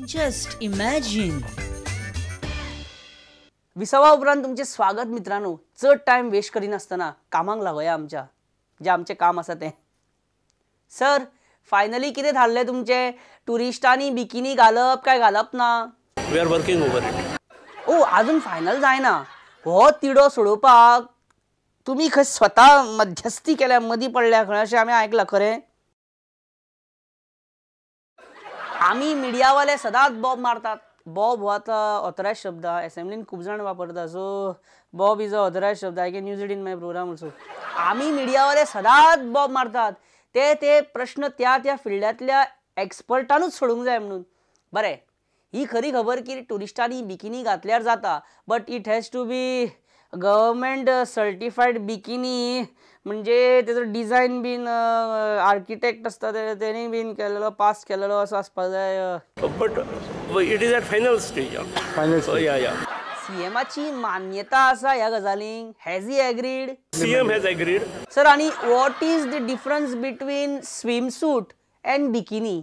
Just imagine. विसवा उपरांत तुमचें स्वागत मित्रांनो. चड टायम वेस्ट करिनासतना कामाक लागोया आमच्या, जें आमचें काम आसा तें. सर, फायनली कितें थारलें तुमचें? ट्युरिस्टांनी बिकिनी घालप काय घालप ना? We are working over it. ओ, अजून फायनल जायना. हो तिडो सोडोवपाक तुमी खंय स्वता मध्यस्थी केल्या, मदीं पडल्या खंय अशें आमी आयकलां, खरें? आमी मिडियावाले सदांच बॉब मारतात. बॉब हो आतां ऑथरायज शब्द, एसेंब्लीन खूब जाण वापरता. So Bob is a authorise शब्द, I can use it in my programme also. आमी मिडियावाले सदांच बॉब मारतात ते ते प्रश्न त्या त्या फिल्डांतल्या एक्सपर्टानूच सोडूंक जाय म्हणून. बरें, ही खरी खबर की ट्युरिस्टांनी बिकिनी घातल्यार जाता, but it has to be government certified bikini. म्हणजे तेजो डिझायन बीन आर्किटेक्ट आसता तेणी बीन केलेलो, पास केलेलो असो आसपाक जाय. But it is at final stage. Final stage. Yeah yeah. सीएमाची मान्यता आसा ह्या गजालींक? Has he agreed? CM has agreed. Sir, आनी what is the difference between swim suit and bikini?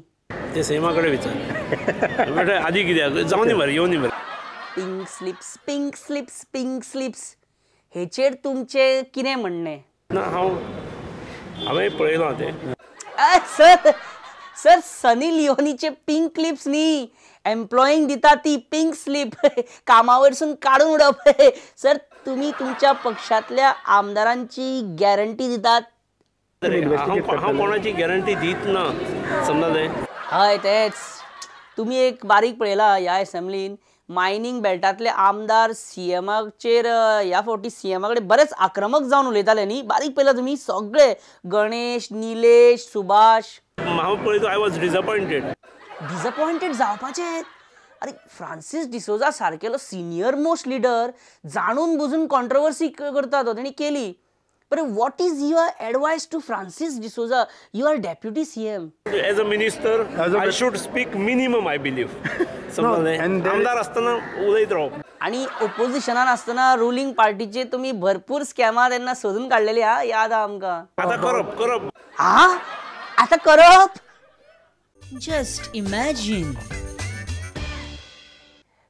ते सीएमा कडेन विचार. बट आदी कित्याक जावं दी मरे, येवं दी मरे. Pink slips, pink slips, pink slips हेचेर तुमचें कितें म्हणणें? ना, हांव हांवें पळयलां तें. सर, सर, सनी लिओनीचे पिंक लिप्स न्ही, एम्प्लॉईंक दिता ती पिंक स्लिप, कामा वयरसून काडून उडोवप. सर, तुमी तुमच्या पक्षांतल्या आमदारांची गॅरंटी दितात? हांव कोणाची गॅरंटी दीत ना, समजलें? हय, तेच. तुमी एक बारीक पळयला, ह्या एसेंब्लीन मायनींग बेल्टांतले आमदार सीएमाचेर ह्या फावटी सीएमा कडेन बरेच आक्रमक जावन उलयताले न्ही? बारीक पळयला तुमी सगळे, गणेश, निलेश, सुभाष. हांव पळयतो, I was disappointed. Disappointed जावपाचें. अरे, फ्रांसीस डिसोजा सारकेलो सिनियर मोस्ट लिडर जाणून बुजून कॉन्ट्रोवर्सी करता, तो तेणी केली. बरें, what is your advice to Francis D'Souza? You are deputy CM. As a minister I should speak minimum, I believe. समजलें? आमदार आसतना उलयत रावप. आनी ओपोजिशनान आसतना रुलींग पार्टीचे तुमी भरपूर स्कॅमां तेन्ना सोदून काडलेली, हा, याद आहा आमकां. आतां करप करप. हा, आतां करप. Just imagine.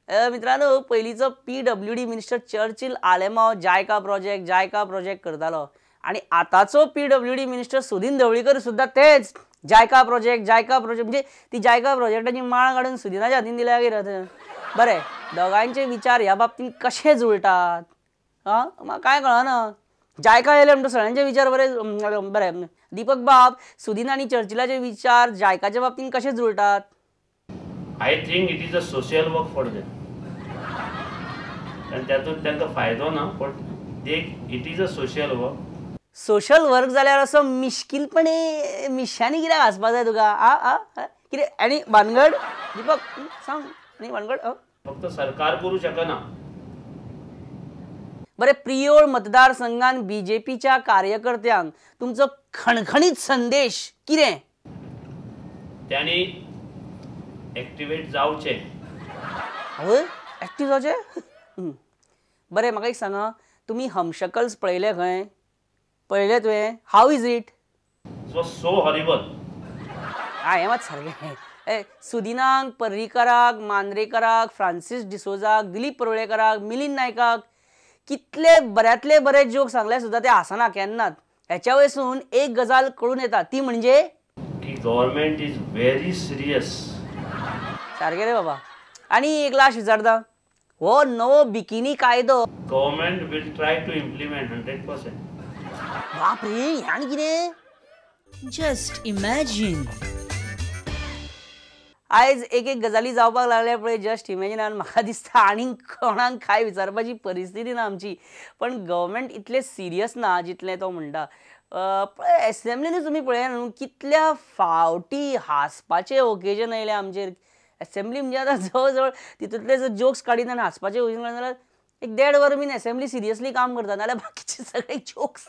मित्रांनो, पयलींचो PWD minister Churchill Alemao JICA project, JICA project करतालो, आनी आतांचो PWD minister Sudin Dhavalikar सुद्दां तेच जायका प्रोजेक्ट, जायका प्रोजेक्ट. म्हणजे ती जायका प्रोजेक्टाची माळ काडून सुदिनाच्या हातीन दिल्या कितें? बरें, दोगांयचे विचार ह्या बाबतींत कशे जुळटात? आं, म्हाका कांय कळना. जायका येयले म्हणटा सगळ्यांचे विचार बरे. बरें, दीपक बाब, सुदीन आनी चर्चिलाचे विचार जायकाच्या बाबतींत कशे जुळटात? I think it is a social work for them. आनी तातूंत तांकां फायदो ना, but they it is a social work. Social work जाल्यार असो मिश्किलपणे मिश्यांनी कित्याक हांसपा जाय तुका? आ आ कितें आनी भानगड? दीपक सांग, आनी भानगड? फक्त सरकार करूं शकना. बरें, प्रियोळ मतदारसंघान बीजेपीच्या कार्यकर्त्यांक तुमचो खणखणीत संदेश कितें? त्यांनी एक्टिवेट जावचें. हय, एक्टीव जावचें. बरें, म्हाका एक सांगा, तुमी हमशकल्स पळयले खंय? पळयले तुवें? How is it? So so horrible. हा, हें मात सारकें. ए, सुदिनाक, पर्रीकराक, मांद्रेकराक, फ्रांसीस डिसोजाक, दिलीप परुळेकराक, मिलिंद नायकाक कितले बऱ्यांतले बरे जोक सांगले सुद्दां ते हांसना केन्नाच. हेच्या वयसून एक गजाल कळून येता, ती म्हणजे की गव्हर्मेंट is very serious. सारकें रे बाबा. आनी एक लास्ट विचारता, हो नवो बिकिनी कायदो government will try to implement 100%. बाप रे, आनी कितें? Just imagine. आयज एक एक गजाली जावपाक लागल्या पळय, जस्ट इमॅजिनान. म्हाका दिसता आनीक कोणाक कांय विचारपाची परिस्थिती ना आमची. पण गव्हर्मेंट इतलें सिरियस ना जितलें तो म्हणटा. पळय, एसेंब्लीनूच तुमी पळया न्हू, कितल्या फावटी हांसपाचें ओकेजन आयलें आमचेर. एसेंब्ली म्हणजे आतां जवळ जवळ तितूंतले जर जोक्स काडिना आनी हांसपाचें ओकेजन काडिना जाल्यार एक देड वर बीन एसेंब्ली सिरियसली काम करता, नाजाल्यार बाकीचे सगळे जोक्स.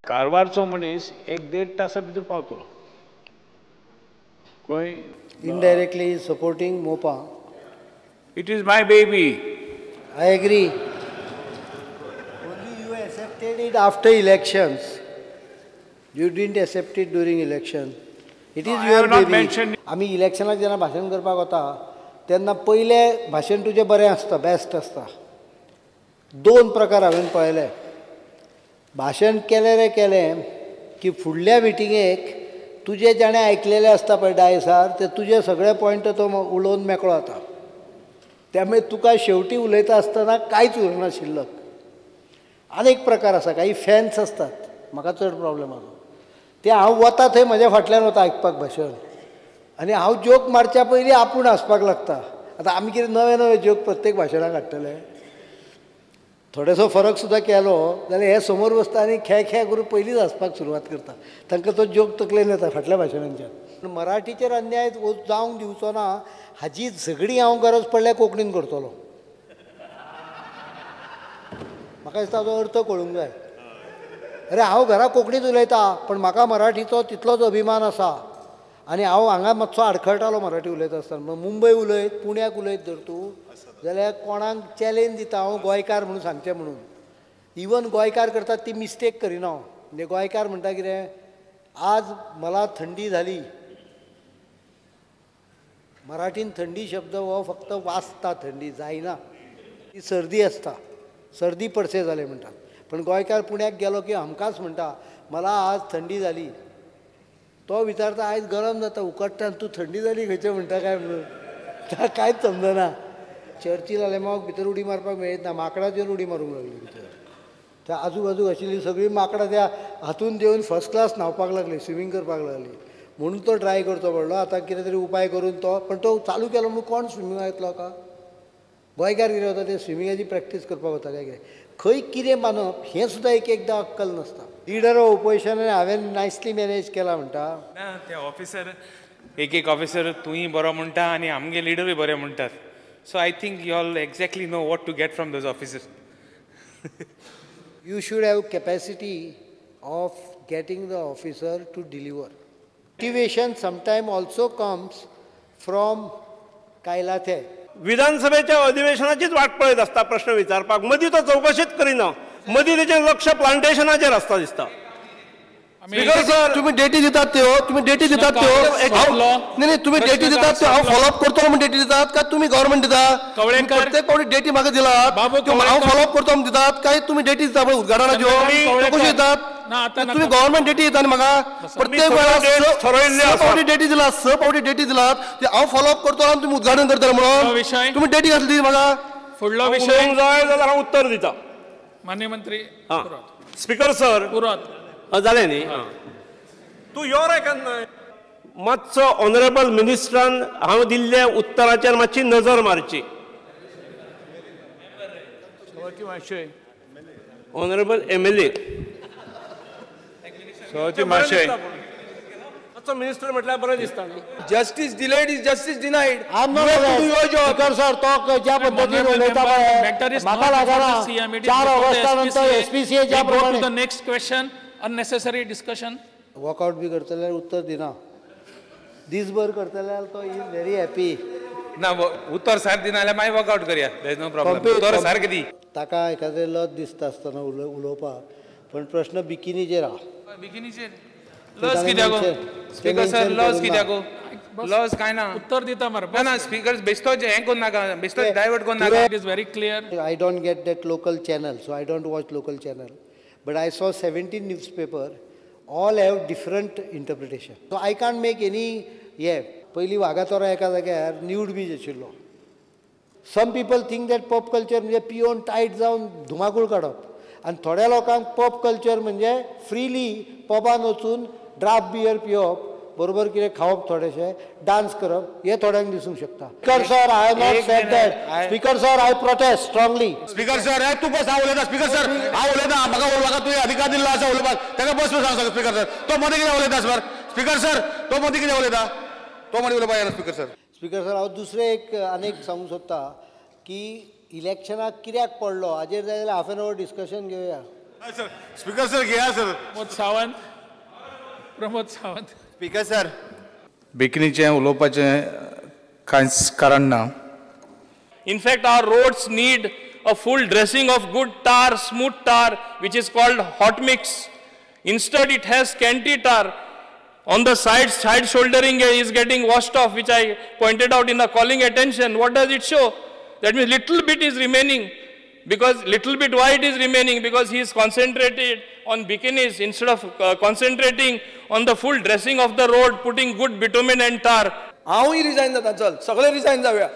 कारवारचो मनीस एक देड तासा भितर पावतलो. खंय indirectly supporting Mopa. It is my baby. I agree. Only you accepted it after elections. You didn't accept it during election. It is your baby. आमी इलेक्शनाक जेन्ना भाशण करपाक वता तेन्ना पयलें भाशण तुजें बरें आसता, बेस्ट आसता. दोन प्रकार हांवें पळयले. भाशण केलें रे केलें की फुडल्या मिटिंगेक तुजें जाणें आयकलेलें आसता पळय डायसार ते तुजे सगळे पॉयंट तो उलोवन मेकळो जाता. त्यामुळे तुका शेवटी उलयता आसतना कांयच उरना शिल्लक. आनी एक प्रकार आसा, काही फॅन्स आसतात, म्हाका चड प्रॉब्लेम आसा. ते हांव वता थंय म्हज्या फाटल्यान वता आयकपाक भाशण, आनी हांव जोक मारच्या पयलीं आपूण हांसपाक लागता. आतां आमी कितें नवे नवे जोक प्रत्येक भाशणाक हाडटले. थोडेसो फरक सुद्दां केलो जाल्यार हे समोर बसता आनी खे खे करून पयलींच हांसपाक सुरवात करता. तांकां तो जोक तकलेन येता फाटल्या भाशणांच्यान. पूण मराठीचेर अन्याय जावंक दिवचो ना हाजी झगडी हांव गरज पडल्यार कोंकणीन करतलो. म्हाका दिसता ताचो अर्थ कळूंक जाय. अरे हांव घरा कोंकणीच उलयता पण म्हाका मराठीचो तितलोच अभिमान आसा, आनी हांव हांगा मातसो आडखळटालो मराठी उलयता आसतना. मुंबय उलयत, पुण्याक उलयत जर तूं जाल्यार कोणाक चॅलेंज दिता हांव गोंयकार म्हणून सांगचें म्हणून. इवन गोंयकार करतात ती मिस्टेक करिना हांव. म्हणजे गोंयकार म्हणटा कितें, आज मला थंडी झाली. मराठीन थंडी शब्द हो फक्त वाचता, थंडी जायना, ती सर्दी आसता, सर्दी पडसे जाले म्हणटात. पण गोंयकार पुण्याक गेलो की हमखास म्हणटा मला आज थंडी झाली. तो विचारता आयज गरम जाता उकडटा आनी तूं थंडी जाली खंयचें म्हणटा काय म्हणून. ताका कांयच समजना. चर्चील आलेमावाक भितर उडी मारपाक मेळत ना, माकडाचेर उडी मारूंक लागली भितर. त्या आजूबाजूक आशिल्ली सगळीं माकडां त्या हातून देवन फर्स्ट क्लास न्हांवपाक लागली, स्विमींग करपाक लागली. म्हणून तो ड्राय करचो पडलो. आतां कितें तरी उपाय करून तो, पण तो चालू केलो म्हणून कोण स्विमींगाक येतलो का? गोंयकार कितें वता ते स्विमिंगाची प्रॅक्टीस करपाक वता काय कितें. खंय कितें बांदप हें सुद्दां एक एकदां अक्कल नासता. लिडर ऑफ ओपोजिशन हांवें नायसली मॅनेज केला म्हणटा ना. ते ऑफिसर एक एक ऑफिसर तूंय बरो म्हणटा आनी आमगे लिडरूय बरे म्हणटात. So I think you all exactly know what to get from those officers. You should have capacity of getting the officer to deliver. Motivation sometime also comes from कायलाथे. विधानसभेच्या अधिवेशनाचीच वाट पळयत आसता प्रश्न विचारपाक. मदीं तो चवकशीच करिना, मदीं तेचें लक्ष प्लांटेशनाचेर आसता दिसता. स्पीकर सर तुम्ही डेटी दितात त्यो, तुम्ही डेटी दितात त्यो, नाही नाही तुम्ही डेटी दितात त्यो हांव फॉलोअप करतलो म्हूण डेटी दितात काय तुम्ही गव्हर्मेंट दिता? प्रत्येक फावटी डेटी म्हाका दिलात हांव फॉलोअप करतो म्हूण दितात काय तुम्ही डेटी दिता पळय उद्घाटनाच्यो कश्यो दितात? तुम्ही गव्हर्मेंट डेटी दिता न्ही म्हाका. प्रत्येक वेळार 6 फावटी डेटी दिलात, 6 फावटी डेटी दिलात ते हांव फॉलोअप करतलो आनी तुमी उद्घाटन करतले म्हणून तुम्ही डेटी घातली म्हाका. फुडलो विशय जाय जाल्यार हांव उत्तर दिता. मान्य मंत्री. स्पीकर सर जालें न्ही, तूं यो रे केन्ना मातसो ऑनरेबल मिनिस्टरान हांव दिल्ल्या उत्तराचेर मातशी नजर मारची. ऑनरेबल MLA मातसो मिनिस्टर म्हटल्यार बरें दिसता न्ही. Justice delayed is justice denied. Speaker sir तो ज्या पद्दतीन उलयता पळय म्हाका लागना. 4 ऑगस्टा नंतर SPCA ज्या प्रमाणे next question unnecessary discussion. Walkout बी करतले उत्तर दिना, दीसभर करतले तो is very happy. ना उत्तर सारकें दिना जाल्यार मागीर वॉकआउट करया, there is no problem. उत्तर सारकें दी. ताका एखादें लज दिसता आसतना उलोवपाक, पण प्रश्न बिकिनीचेर आहा. बिकिनीचेर लज कित्याक? स्पीकर सर लज कित्याक? लज काय ना. उत्तर दिता मरे. ना ना स्पीकर बेश्टो हें करूं नाका, बेश्टो डायवर्ट करूं नाका. It is very clear. I don't get that local channel, so I don't watch local channel. But I saw 17 newspaper, all have different interpretation. So I can't make any, yeah. पयली वागातोरा एका जाग्यार nude beach आशिल्लो. Some people think that pop culture म्हणजे पियोन tight जावन धुमाकूळ काडप, आनी थोड्या लोकांक पॉप कल्चर म्हणजे फ्रीली पबान वचून ड्राफ्ट बियर पिवप, बरोबर कितें खावप, थोडेशें डान्स करप, हें थोड्यांक दिसूंक शकता. Speaker sir I have not said that. Speaker sir I protest strongly. Speaker sir तूं बस, हांव उलयता. स्पीकर सर हांव उलयता, म्हाका म्हाका तुवें अधिकार दिल्लो आसा उलोवपाक, ताका बस सांग. स्पीकर सर तो मदीं कितें उलयता? सर स्पीकर सर तो मदीं कितें उलयता? तो मदीं उलोवपाक येना स्पीकर सर. स्पीकर सर हांव दुसरें एक आनीक सांगूंक सोदता की इलेक्शनाक कित्याक पडलो हाजेर जाय जाल्यार हाफ एन our discussion घेवया. सर, स्पीकर सर घेया sir. Pramod Sawant, Pramod Sawant. Speaker sir, बिकनीचें उलोवपाचें कांयच कारण ना. In fact, our roads need a full dressing of good tar, smooth tar, which is called hot mix. Instead, it has scanty tar. On the side, side shouldering is getting washed off, which I pointed out in the calling attention. What does it show? That means little bit is remaining. Because little bit, why it is remaining? Because he is concentrated on bikinis instead of concentrating on the full dressing of the road, putting good bitumen and tar. हांवूय resign जाता, चल सगळे resign जावया,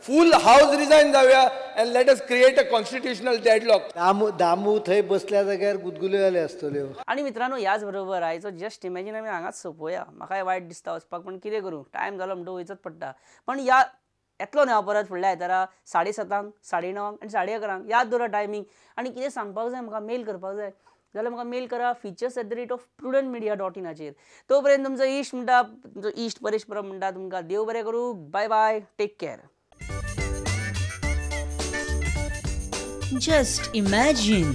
full house resign जावया, and let us create a constitutional deadlock. Damu Damu थंय बसल्या जाग्यार गुदगुल्यो जाल्यो आसतल्यो. आनी मित्रांनो, ह्याच बरोबर आयचो जस्ट इमॅजीन आमी हांगाच सोंपोवया. म्हाकाय वायट दिसता वचपाक, पण कितें करूं, टायम जालो म्हणटकच वयचोच पडटा. पण ह्या येतलो न्ही हांव परत फुडल्या आयतारा 7:30, 9:30 आनी 11:30. याद दवरा टायमींग. आनी कितें सांगपाक जाय म्हाका, मेल करपाक जाय जाल्यार म्हाका मेल करा features@prudentmedia.in. तो पर्यंत तुमचो इश्ट म्हणटा, तुमचो इश्ट परेश परब म्हणटा तुमकां देव बरें करूं. Bye bye, take care. Just imagine.